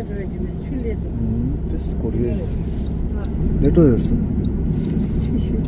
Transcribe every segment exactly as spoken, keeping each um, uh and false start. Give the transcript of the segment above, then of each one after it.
འགྲོ་ཡ་རྒྱུ་མེད། ཆུ་ལས་འགྲོ། ཨུམ། དེ་སྐོར་ཡོད། ཨ། ལས་འགྲོ་ཡོད་སོང་། ཆུ་ཤུལ།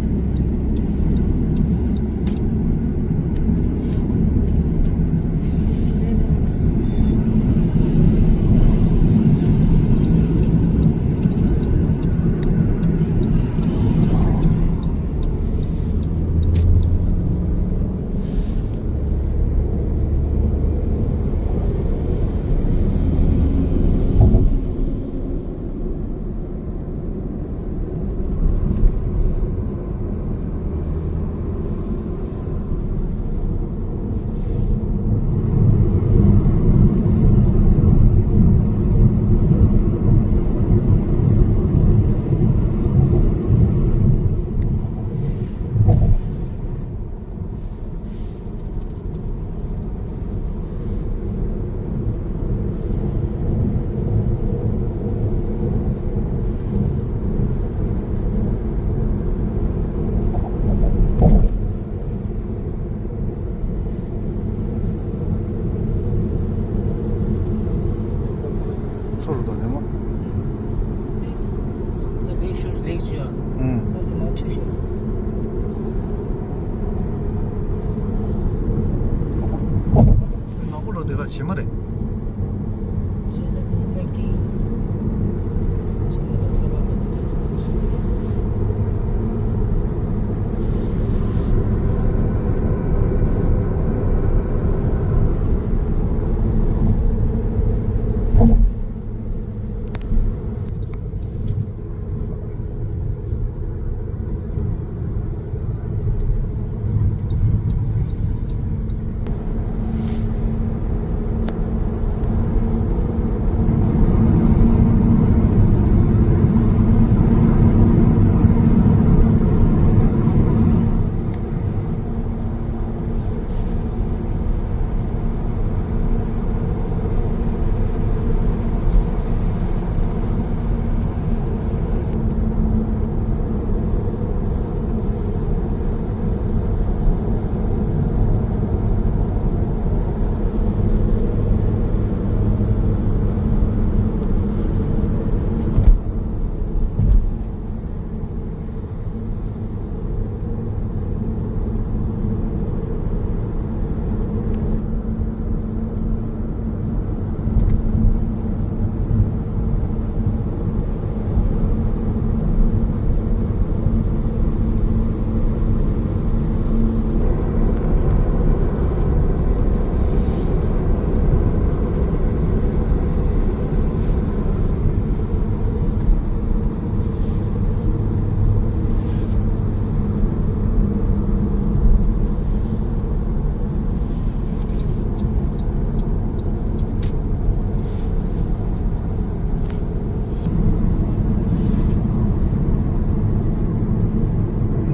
ཚུར་འགྲོ་དེ་མོ། ལེགས་ཤོས་ལེགས་ཤོས། ཨང་། ཨང་། དེ་མ་འཁྲིག་ཤོས། ནག་པོ་ལོ་དེ་གར་བྱེ་མ་རེད།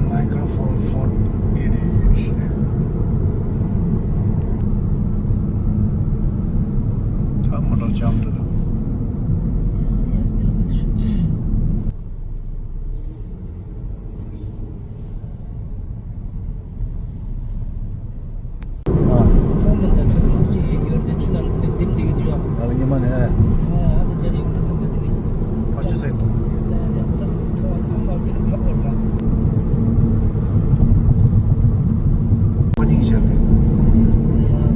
Niagara Falls Fort area ཡིན་ཞེས། ད་མོ་ཊ་ཇམ་འགྲོ་དང་། ཨ། ཐོག་མ་ནས་འགྲོ་ས་ཅིག་ཡོད་དེ་ཆུ་ནང་ལ་འདེམས་བསྡད་ཀྱི་འདུག་ཡ། ང་ལ་ཉི་མ་ནས། ཨ། ཨ་ད་ཅར་ཡོང་དུས་ཙམ་པ་དེ་ནི། ཕ་ཆུ་སའི་དུང་ཡོད་ཀྱི། ད་ནས་ད་ཐོག་ཐོག་མ་དེ་ནི་ཕབ་དགོས་ར། ཕ་སྙིང་རྗེ་རེད། ཡ་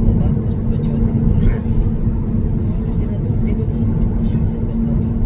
ད་ལ་སྟར་ས་པ་ཉོ་དེ་རེད། དེ་ནས་དེ་བས་ད་ཤུགས་ལས་ཟེར་ཚར་འདུག་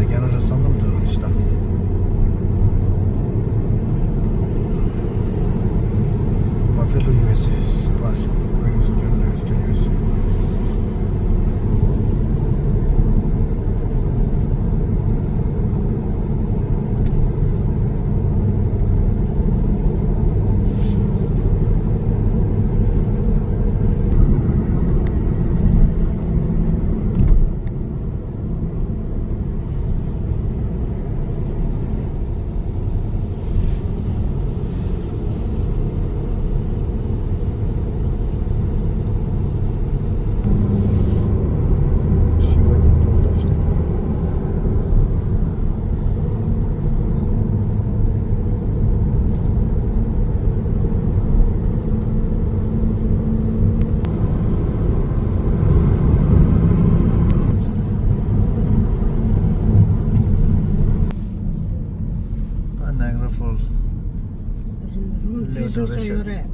རྒྱ་ནག་ར་ས་མཚམས་འདི་རུ་ཞིག་དང་། Buffalo, U S A, Spanish Springs, Denver, Western U S A. ད་Niagara Falls་རུང་ཚོས་ཆོག་ཆོག་ཡོད་རེད།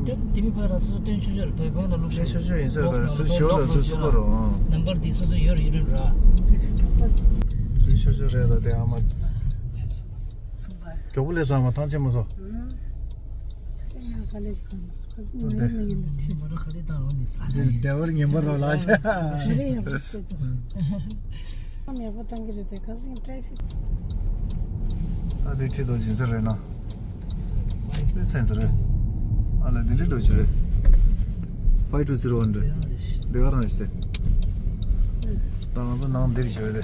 ད་དེ་མི་ཕར་ར་སོ་སོ་སྟོན་ཆོག་ཆོག་རེད། བོད་བོད་ལ་བླུགས་ཤོག་ཤོག་ཆོག་ཡིན་ཟེར་ག་རེད། ཚོས་ཞོར་ལ་ཚོས་སུ་པ་རོ། ནམ་བར་འདི་སོ་སོ་ཡོད་རེད་ཡོད་རེད་ར། ཚོས་ཆོག་ཆོག་རེད། ད་དེ་ཨ་མ་མགྱོགས་པོ་ལས་སོང་ཨ་མ་ཐང་ཆེན་མོ་སོ། ཨ་དེ་ང་ག་ལས་ཤིག་གང་མ་སོ་ཁ་སང་ངའི་ནང་གི་ལ་ཁྲིད་མ་ར་ཁ་ལས་བཏང་རོགས་ནི་ས་ལས་འདྲ་བར་ཉན་པ་རོགས་ལ་ཤ་རེད་ཡག་པོ་བཤད་དོ། ཨ་མ་ཡག་པོ་བཏང་གི་རེད་དེ་ཁ་སང་ཊེ་ཕིག་ཨ་དེ་ཁྲིད་དོ་སྦྱིན་ས་རེད་ན། ཨ་ལ་འདི་འདྲི་འགྲོ་ཆུ་རེད། Five two zero one་རེད། འདི་ག་རང་རེད་ཟེར། ད་ང་ཚོ་ནང་འདིར་བཞག་རེད།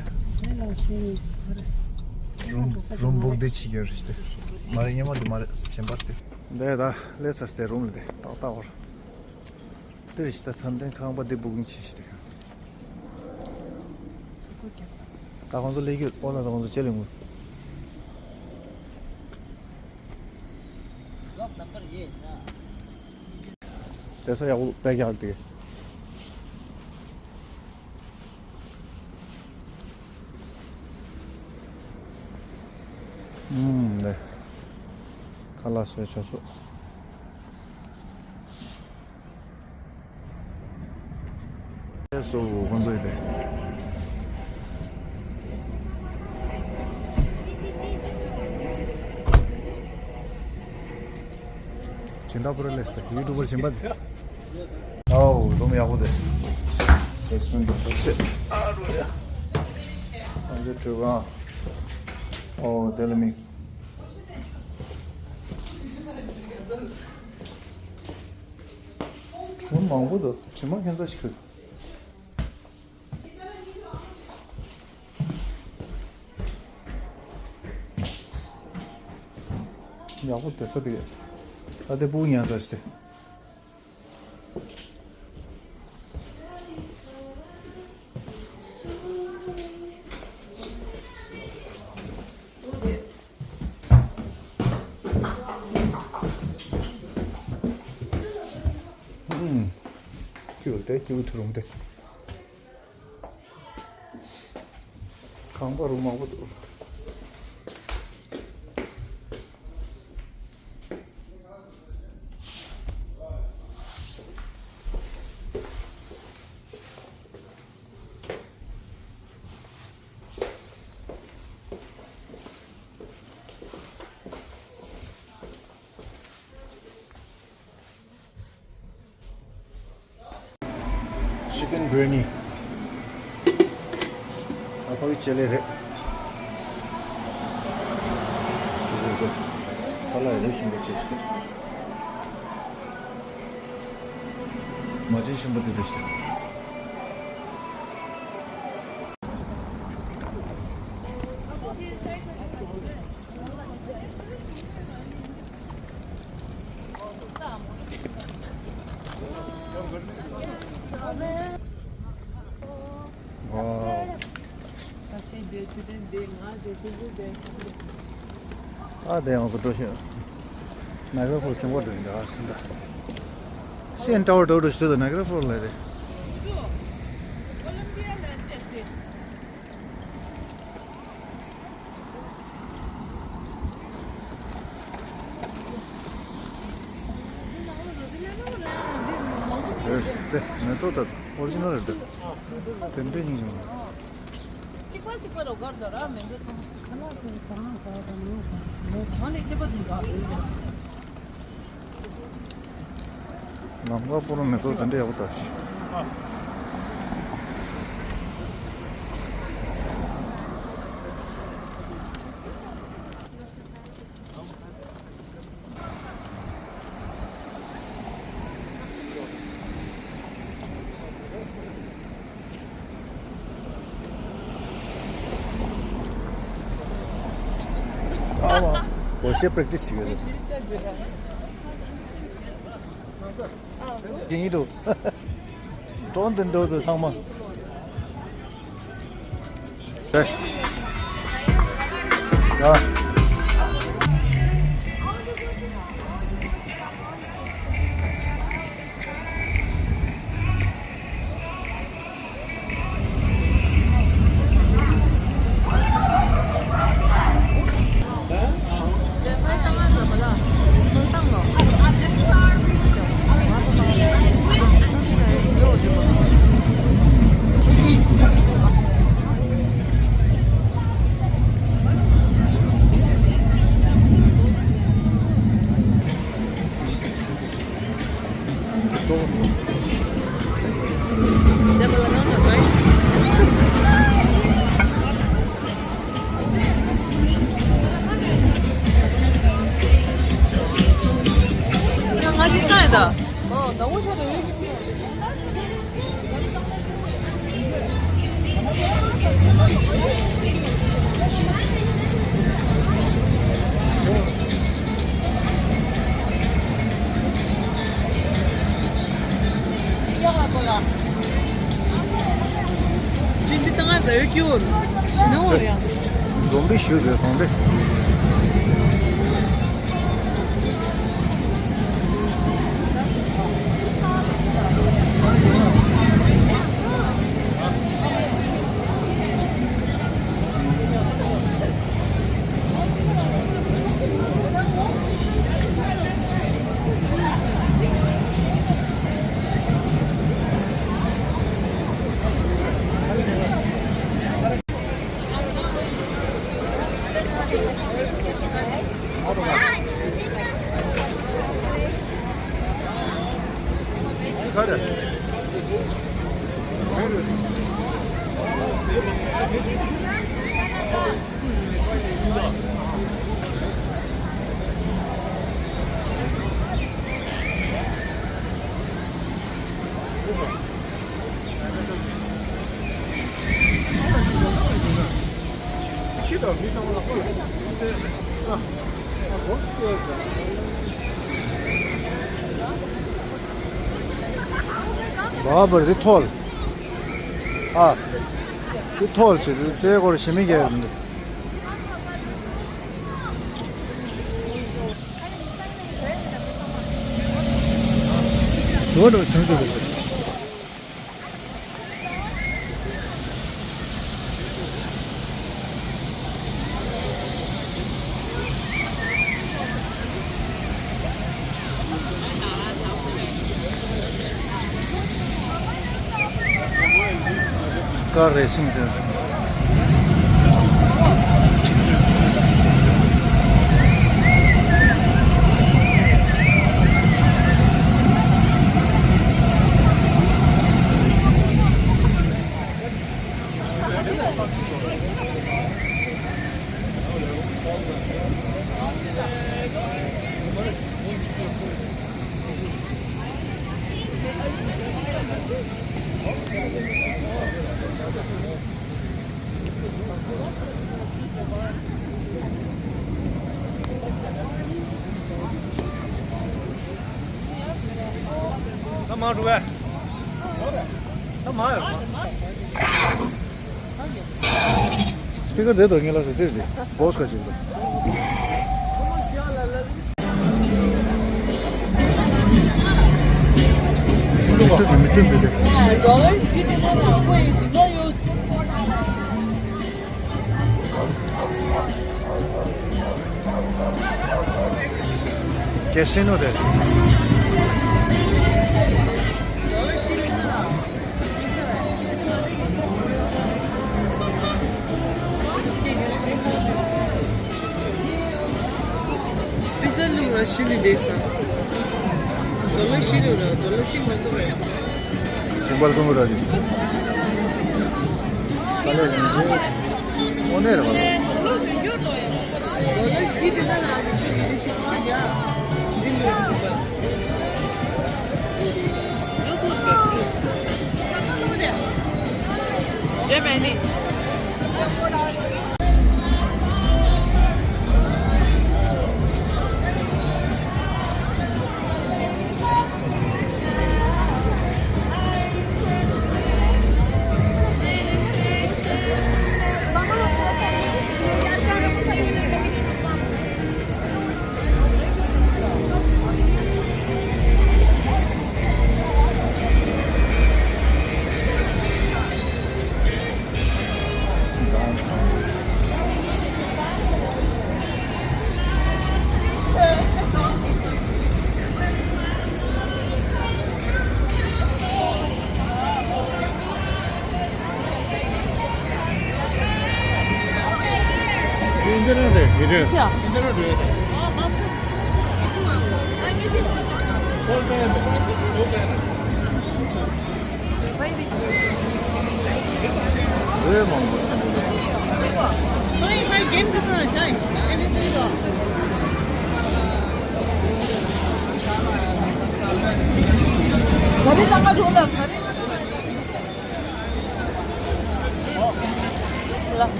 རུམ་རུམ་བུག་འདི་ཆི་གྱར་རེད་ཟེར། མ་རེད་སྙན་མ་འདི་མ་རེད་གཞན་པ་དེ། འདི་ད་སླེབས་ཚར་སྟེ་རུམ་ལ་འདི་ཏག་ཏག་བར། འདིར་ཞིག་ད་ཐམ་ཐེན་ཁང་པ་འདི་བུག་ཆི་ཞིག་དེ། ད་ཁོང་ཚོ་སླེབས་ཀྱི་ཨོ་ན་ད་ཁོང་ཚོ་ཅི་ལས་ངུ། དེ་ས་ཡག་པོ་དཔེ་རྒྱག་དེ། ཨུམ་ལེ། ཁ་ལག་བཟོས་ཆོག་ཆོག་སོ་ཁོང་ཚོ་ཡི་དེ། སྦྱིན་བདག་པུ་ར་ལེས་ཏེ་ཡུ་ཊུབ་པར་སྦྱིན་པ་དེ། ཨའོ་རུམ་ཡག་པོ་དེ། བེ་སི་མེན་ཊི་དུ་ཐུག་ཆེ། ཨ་རུ་ཡ། ཁོང་ཚོ་གྲོས་ཁང་། ཨོ་དེ་ལ་མིག་རུམ་མང་པོ་འདུག་དྲི་མ་ཁྱད་མཚར་ཞིག་འདུག་ཡག་པོ་དེ་ས་དེ། ད་དེ་སྤུ་ཉག་ཚར་ཞིག་དེ། ཨུམ། ཀྱུ་དེ་ཀྱུ་ཐུ་རུང་དེ། ཁང་པ་རུ་མང་པོ་འདུག Chicken biryani. ཨ་ཕ་གི་ཅེ་ལེ་རེད། ཤུ་གུར་གི་ཁ་ལག་ཡོད་ཞིམ་པོ་བྱས་ཤིག་མ་ཅན་ཞིམ་པོ་དེ་འདྲ་ཞིག་ཨ། ད་དེ་ཡང་སུ་འགྲོ་ཤེས། Niagara Falls་ཁྱིམ་པ་འགྲོ་ཡིན་ད་ཟིན་ད། ཤེན་ཊ་ཝར་འགྲོ་འགྲོ་ཤེས་ད་Niagara Falls་ལ་རེད། དེ་མེ་ཏོག་ད་ཨོ་རི་ཇི་ནལ་རེད་དེ། དེ་འདྲའི་སྙིང་རྗེ་མོ། གཅིག་པ་གཅིག་པ་རོ་གར་དོ་ར་མེན་དོ་ཚང་། ཁ་ལག་དེ་ཚང་མ་ཟ་བ་དང་མི་ཚང་མ་ལས་ཁྱད་པར་འདུག་ག་ལམ་ཁ་པོ་རུ་མེ་ཏོག་དེ་འདྲ་ཡག་པོ་ད་ཤི། ཨ་བ། འོ་ཞེས་པྲེག་ཊི་སི་བྱེད་ཀྱི་རེད། ཡིན་འདུག་གྲོང་དུ་འགྲོ་དུས་ཚང་མ། ཨ། འཛོམས་པའི་ཤུལ་དུ་གཏོང་སྟེ། བ་བར་དེ་ཐོལ། ཨ། དེ་ཐོལ་ཆེ་དེ་རྩའི་སྐོར་ཞེ་མི་རྒྱག་ཡོད་འདུག་འགྲོ་འགྲོ་བྱུང་འགྲོ་རེད། ཀར་རེ་སིང་དེ། ད་མ་འགྲོ་བས། ད་མ་ཡོད། སྤི་ཀར་དེ་དོ་ངེས་ལ་སོ་དེ་རེད། བོ་སི་ཀ་ཅིག་རེད། མི་ཐུབ་དེ་མི་ཐུབ་དེ་རེད། ཀེ་སི་ནོ་དེ། ཞི་ལི་དེ་ས། ཌོ་ལར་ཞི་ལི་ར་ཌོ་ལར་གཅིག་མ་གཏོགས་ར། ཅིང་པལ་ཀུང་ར་རི། ད་ལས་ཡིན་ཚེ། ཨོ་ནེ་ར་བ། ཌོ་ལར་ཞི་ལི་ན་ལ་ཞི་ལི་ཞི་ལི་ཡ། འདི་ལོས་ཞི་ལི།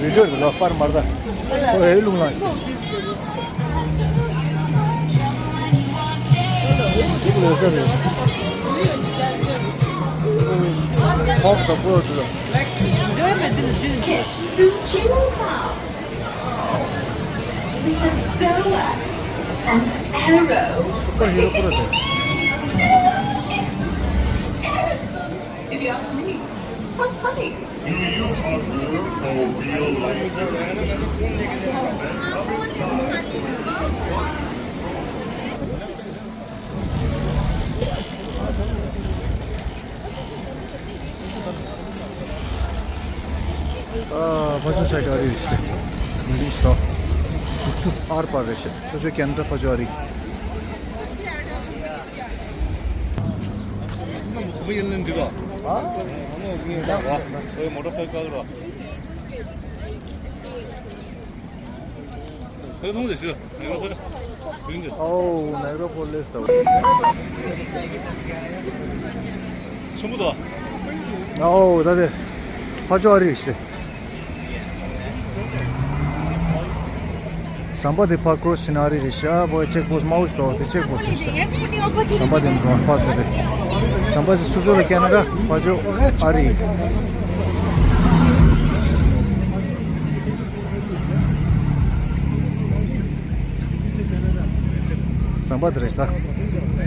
བི་ཌིའོ་ལ་པར་མར་ད། ཁོ་ཧེ་ལུང་ལ། ཐོག་ཏུ་པོ་དུ། སུ་པར་ཧི་རོ་པོ་ར་དེ། If you ask me, what's funny? Do you hug her for real life? ཨ། ཕ་ཆུང་ཆ་ཀ་རི་རེད་ཤག་མི་རིགས་ཤོག་ཆུ་ཆུ་ཨར་པར་རེད་ཤག་སོ་སོའི་ཀན་ད་ཕ་ཆུང་ཨ་རི། ཨོ་ནའི་ག་ར་ཕོལ་ལེས་ད། ཆུང་གུ་དོ། ཨོ་ད་དེ་ཕ་ཆོ་ཨ་རི་ཤི། ཟམ་པ་དེ་ཕ་ཀྲོ་སི་ཕྱིན་ཨ་རི་རེད་ཤག་བོ་ཅེག་པོ་སི་མའོ་སི་དོ་དེ་ཅེག་པོ་སི་ཤག་ཟམ་པ་དེ་མི་འགྲོ་ཕ་ཚོ་དེ། ཟམ་པ་ཞིག་སུ་ཚོ་ལ་ཀེ་ན་ཌ་ཕ་ཆོ་ཨ་རི། ཟམ་པ་དེ་རེད་ཤག་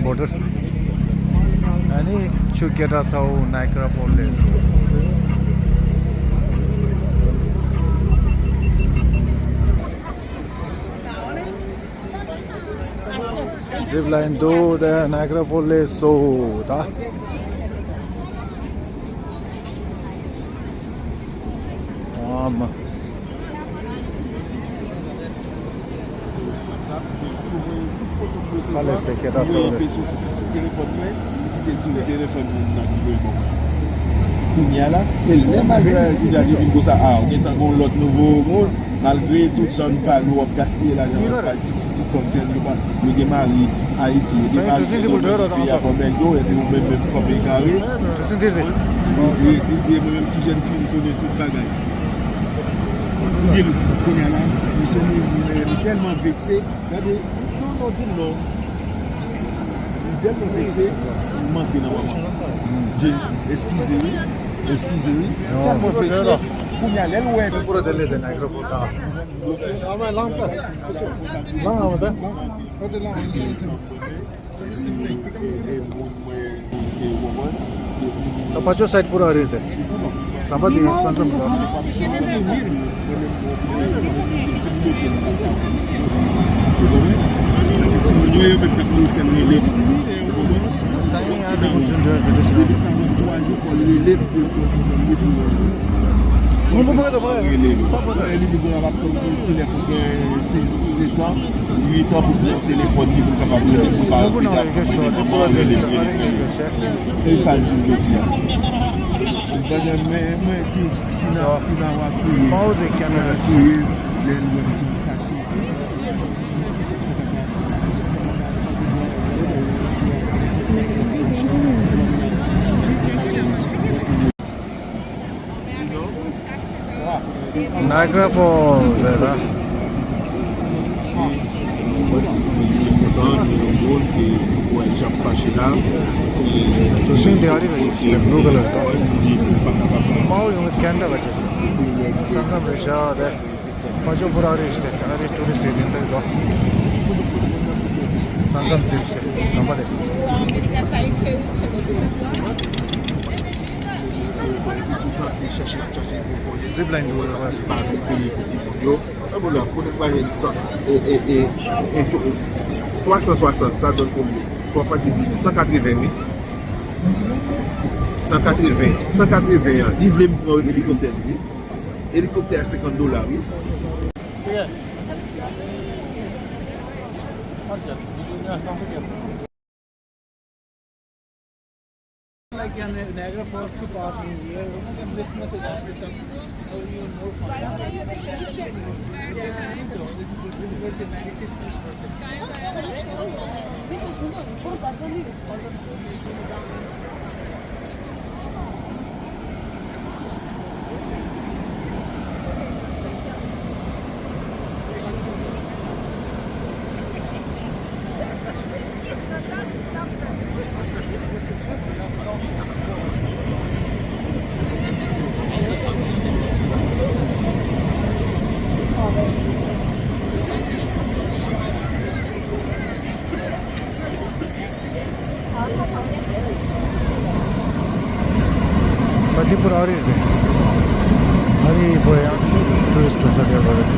བོར་ཌར། ཨ་ནི་ཆུ་སྐད་གྲགས་ཚ་བོ་ནའི་ག་ར་ཕོལ་ལེས། ཛིབ་ལའིན་འདུག་དེ་ནའི་ག་ར་ཕོལ་ལེས་སོ་ད། ཨ་མ། Kale se ke ta se. Pe sou, sou telefòn mwen, li kite sou telefòn mwen nan li voye ban mwen. Kounye a la, e lè malgre kounye a li di m konsa, a, ou gentan gon lòt nouvo moun, malgre tout jan n pale, w ap gaspiye lajan, w ap pale ti, ti, TikTok, jèn yo pa, yo gen mari Ayiti, yo gen mari se yo menm ki peyi a ban bèl do, epi ou menm, menm kòm egare. E, e, e mwen menm ki jèn fi, m konnen tout bagay. M di l, kounye a la, misye, li, li tèlman vekse. Gade, non, non, di l non. Li tèlman vekse, m antre nan manman. Je, eskize wi, eskize wi. Tèlman vekse. Kounye a, lè l wè. Pura dele de negro futa. Ama lang ka. Lang ama da. Ka pacho side pura ari de. Samba di sanjam da. Sai ade kun sun jo de. Nous pouvons de vrai. Pas photo. Li di bon la pour pour les pour six sept ans, huit ans pour le téléphone, pour capable de pour pas pour pas pour les les et ça dit je dis. Bon mais mais ti qui n'a qui n'a pas crié. Pas de caméra. Crié les les sachets. Niagara Falls རེད་ད། གྲུ་གཟིངས་དེ་ཨ་རི་ག་ཡིན་ཞེས་blue color དང་། དཔའ་བོ་ཡོང་གི་ཁེ་ན་ཌ་ག་ཅེས་ས་མཚམས་རེད་ཤག་དེ། ཕ་ཆོས་པུར་ཨ་རི་ཞེས་ཨ་རི་ཊུ་རི་སི་ཊི་དེ་འདྲ་འདུག་ས་མཚམས་དེ་ཞེས་ཟམ་པ་དེ། Zip line འདུག་རེད་པ། Voilà, pour ne pas être cent, et, et, et, et, et trois cent soixante, ça donne combien? Trois fois dix, cent quatre-vingts, oui. Cent quatre-vingts, cent quatre-vingts, hein. Il voulait me prendre un hélicoptère, oui. Hélicoptère à cinquante dollars, oui. Like Niagara Falls के पास नहीं है, वो तो लिस्ट में से जाके सब और ये मोर fine. This is this is where the ninety-six is. ད་འདི་པུར་ཨ་རི་རེད། ཨ་རི་བོད་ཡང་ཊུ་རི་སི་ཊི་འགྲོ་ས་དེར་བ་རེད།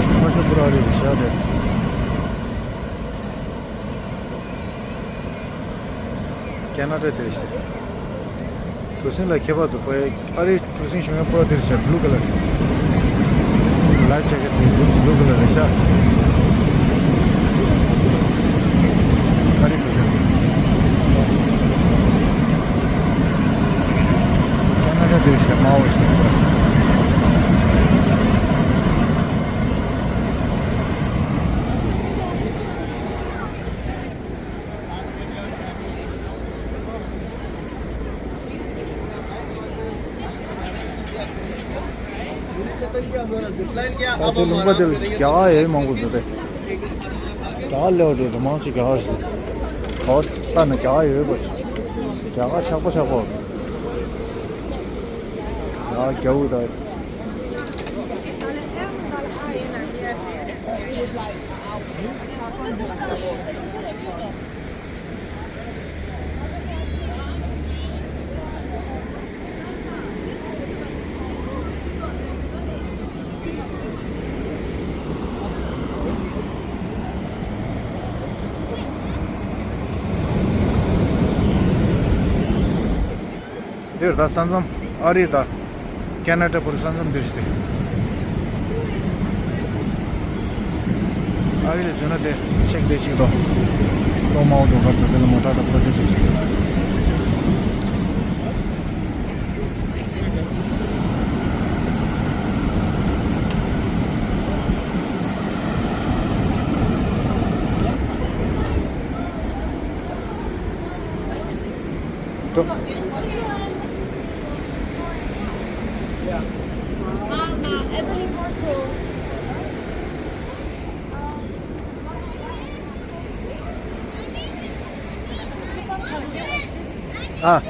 ཆུ་ཕ་ཆུ་པུར་ཨ་རི་རེད་ཤག་དེ། ཁེ་ན་ཌ་དེར་ཤག་གྲུ་གཟིངས་ལ་ཁྱད་པར་འདུག་པས། ཨ་རིའི་གྲུ་གཟིངས་ཤོང་ཡ་པོ་དེར་ཤག blue color། Life jacket དེ་blue color རེད་ཤག་ཨ་རིའི་གྲུ་གཟིངས་དེ། ཁེ་ན་ཌ་དེར་ཤག་དམར་པོ་ཤག་ད་དེ་ལུང་པ་དེ་ལ་རྒྱ་གར་ཡོད་མང་པོ་འདུག་སྟེ། རྒྱ་གར་སླེབས་འདུག་མང་ཆེ་རྒྱ་གར་ཞིག་ག་བ་ལྟ་ན་རྒྱ་གར་ཡོད་པ། རྒྱ་གར་ཆགས་པ་ཆགས་པ། རྒྱ་གར་རྒྱ་བོ་དང་། འདིར་ད་ས་མཚམས་ཨ་རི་དང་ཁེ་ན་ཌ་བར་ས་མཚམས་འདིར་སྟེ། ཨ་རི་ལ་འཛུལ་ན་དེ་ཆེག་དེ་ཞིག་དང་། ལོ་མའོ་དོ་གར་དང་དེ་ལ་མོ་ཊ་དང་པོ་དེ་ཞིག་ཞིག་འགྲོ། ཨ།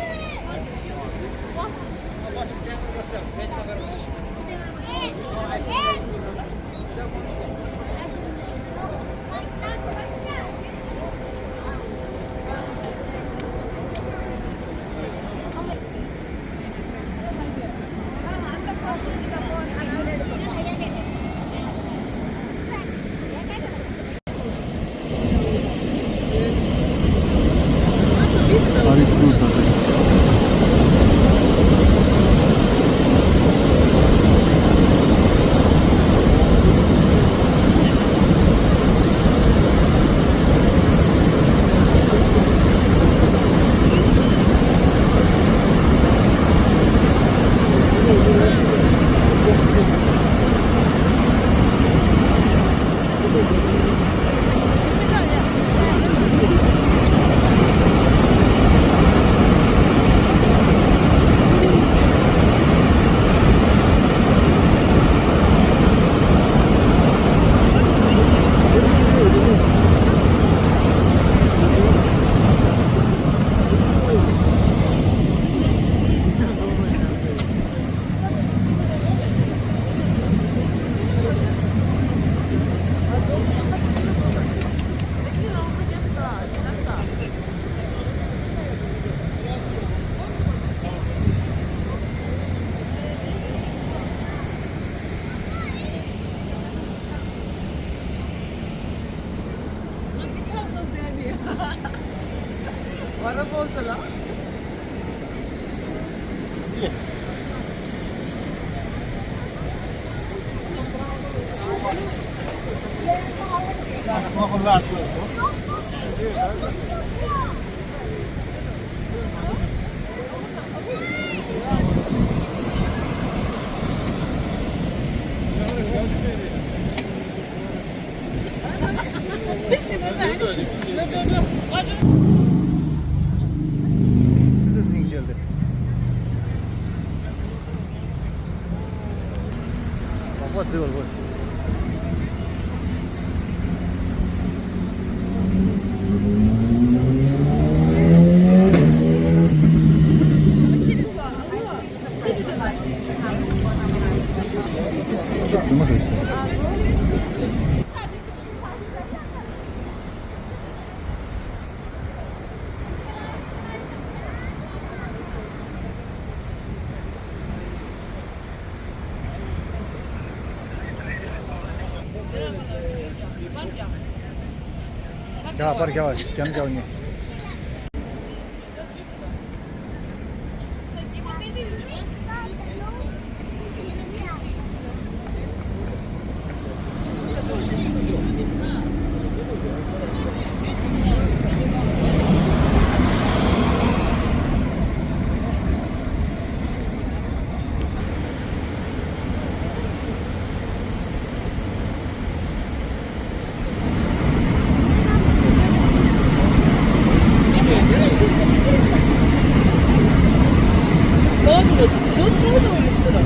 Waterfall la. क्या पर क्या क्या क्या नहीं।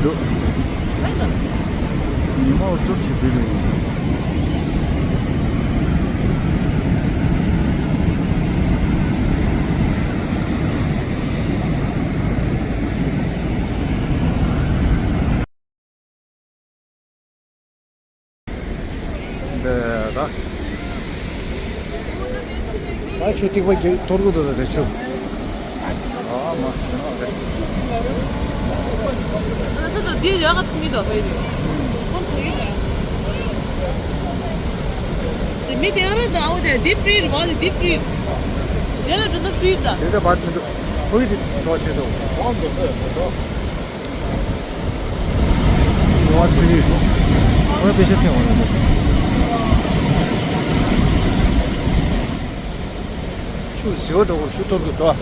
འདུག་ཉི་མ་འུབ་ཚུབ་ཞིག་དེ་རེད། འདི་ད། ད་ཆུ་ཐིགས་པ་གི་གཏོར་གི་འདུག་ད་དེ་ཆུ། ཨ་མ་ཞེ་ན་རེད། ད་ད་འདི་ཡག་ག་ཐུག་གི་འདུག་བས་དེ། ཁོང་ཚ་གི་རེད། དེ་མི་དེ་རེད་ད། ཨོ་དེ་འདི་ཧྥི་རི་རེད་བ། དེ་འདི་ཧྥི་རི་རེད། དེ་ལ་འགྲོ་ན་ཧྥི་རི་རེད་ད། དེ་ད་བར་མི་འདུག་ཨོ་ཡི་དེ་གྲོགས་བྱེད་དོ། What is this? ཁོ་པེ་ཤ་ཐེངས་བ་ལ། ཆུ་ཟི་བ་འདྲ་བོར་ཤུ་གཏོར་གི་འདུག་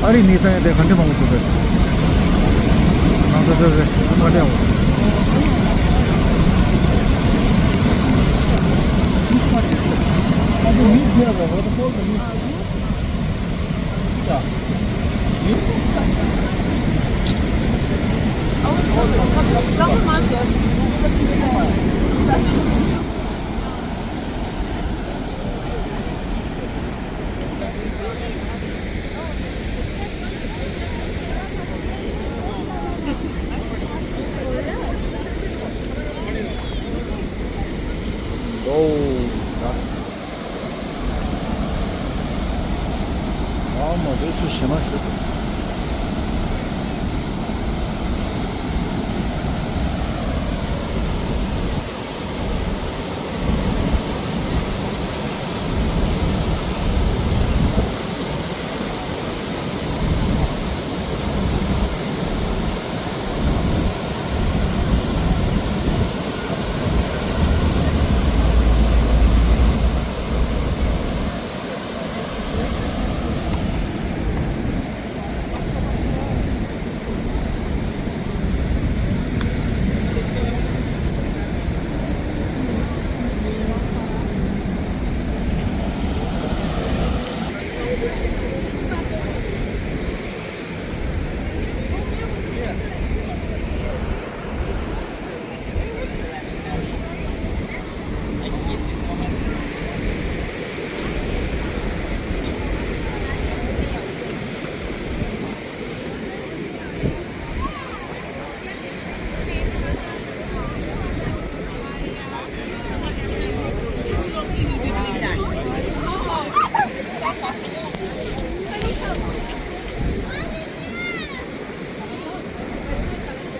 ཨ་རི་མི་ད་ཡ་དེ་ག་འདྲ་མང་པོ་འདུག་གས། ང་ཚོ་ཚོ་རེ་ཚོ་མ་འདྲ་བོ། འགྲོ་ད། ཨ་མ་དེ་ཚོ་ཞེ་མ་ཞུ་དུ།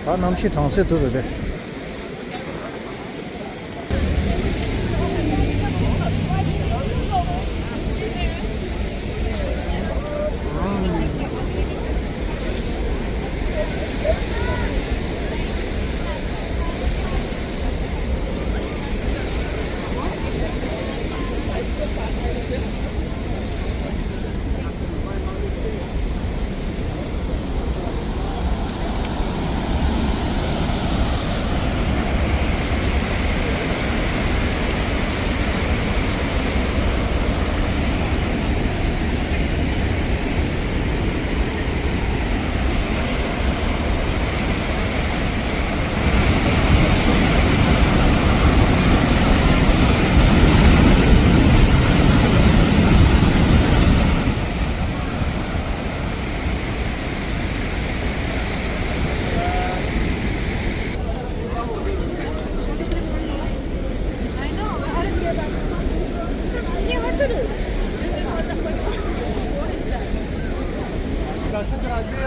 ད་གནམ་གཤིས་གྲང་སེ་འདུག་རེད་པས།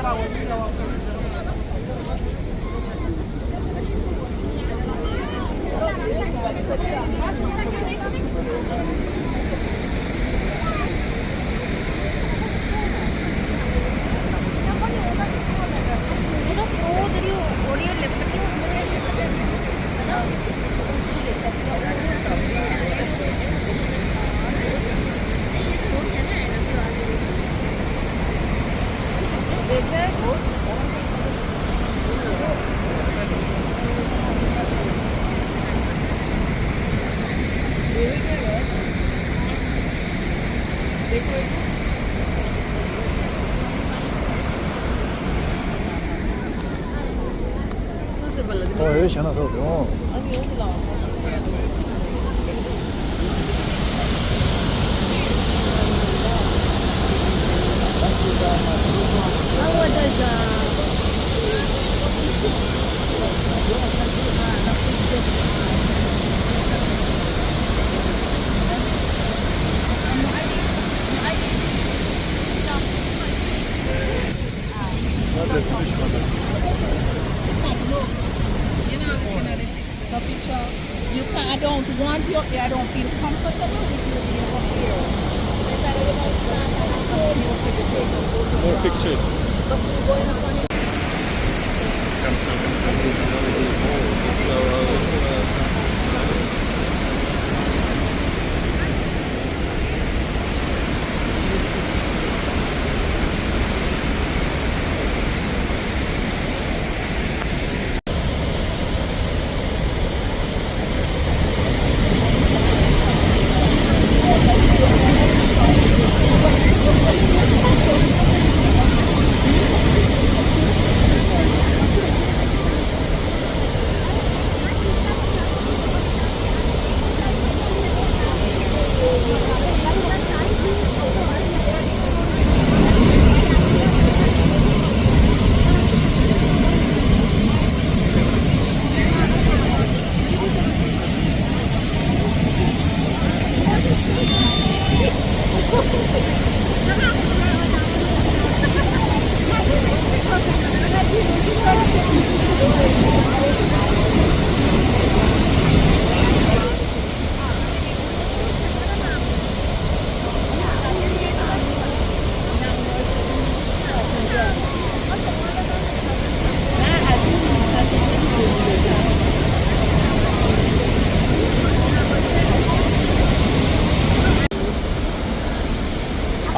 ཨོ་ཡོད་བྱས་ན་སོགས་དེ་འོང་། Look, you know, looking at it. The picture, you can, I don't want you up there. I don't feel comfortable with you being up here. More pictures.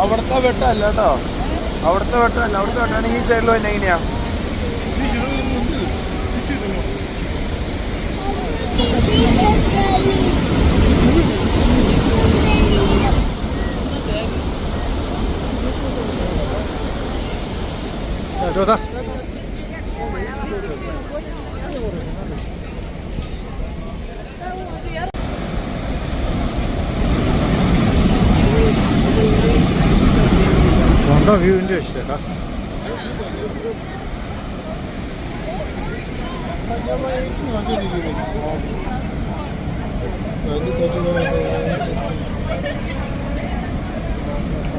അവിടുത്തെ വെട്ടല്ല കേട്ടോ. അവിടുത്തെ വെട്ടല്ല, അവിടുത്തെ വെട്ടാണ്. ഈ സൈഡിൽ വന്നു എങ്ങനെയാ? གང་ལྟར་བིའུ་འདྲ་ཞིག་རེད་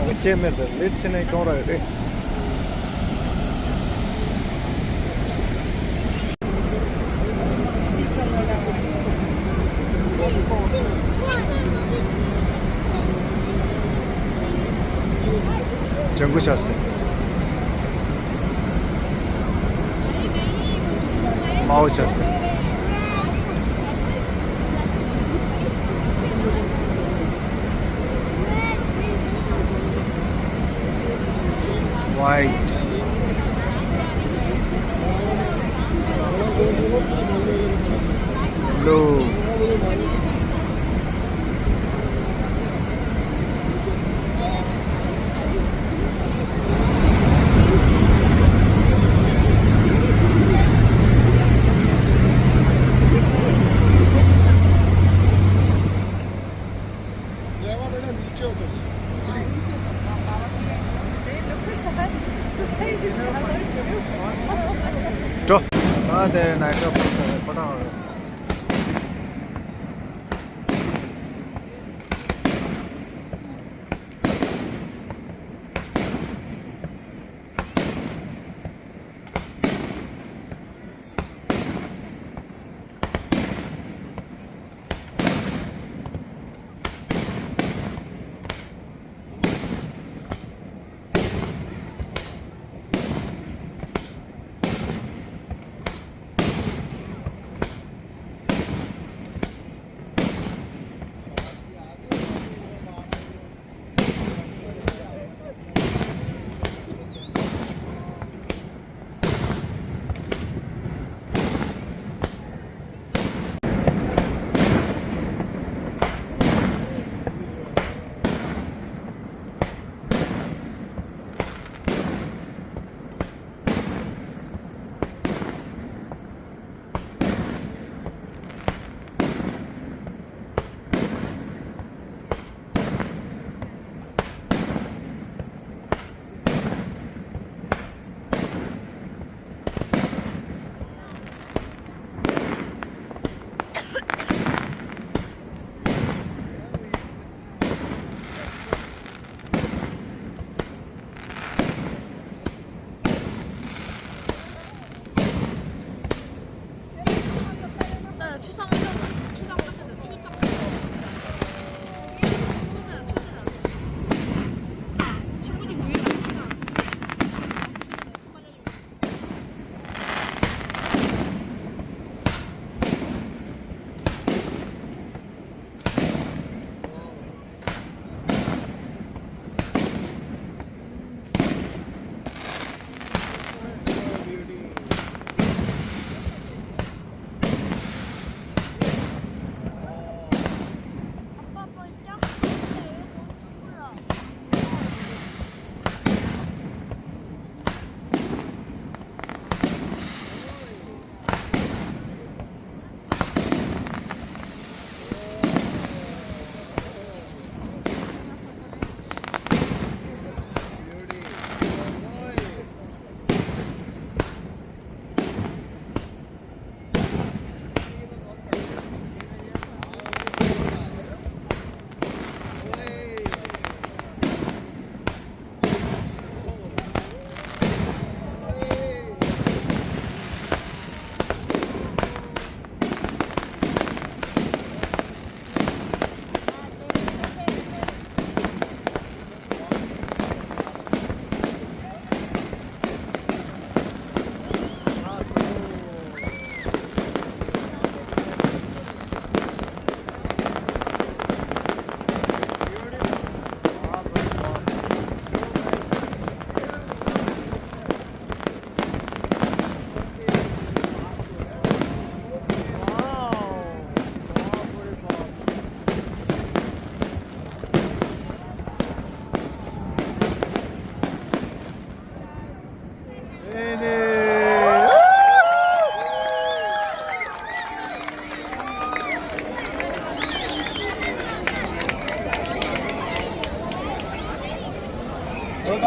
ད། ཆེ་མེར་དང་ལེད་ཆེ་ནས་གང་ར་རེད། ལྗང་གུ་ཆགས་སོང་། དམར་པོ་ཆགས་སོང་། White. Blue. འགྲོ། ད་དེ་ནའི་ཊི་ཀླབ་པོ་ཊ་ཧོ་རེད། ཨ།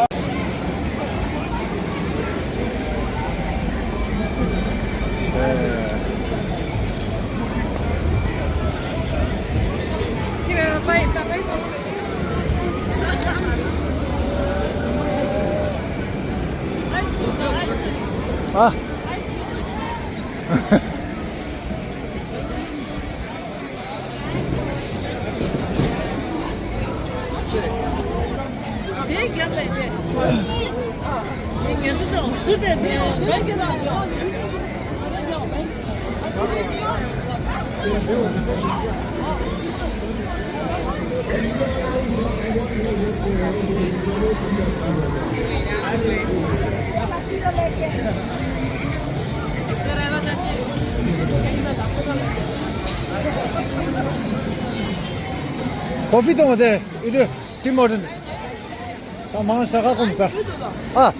ཀོ་ཕི་གཏོང་བ་དེ། ཨི་དུ། ད་མང་ས་ཁ་ཀུམ་ས། ཨ།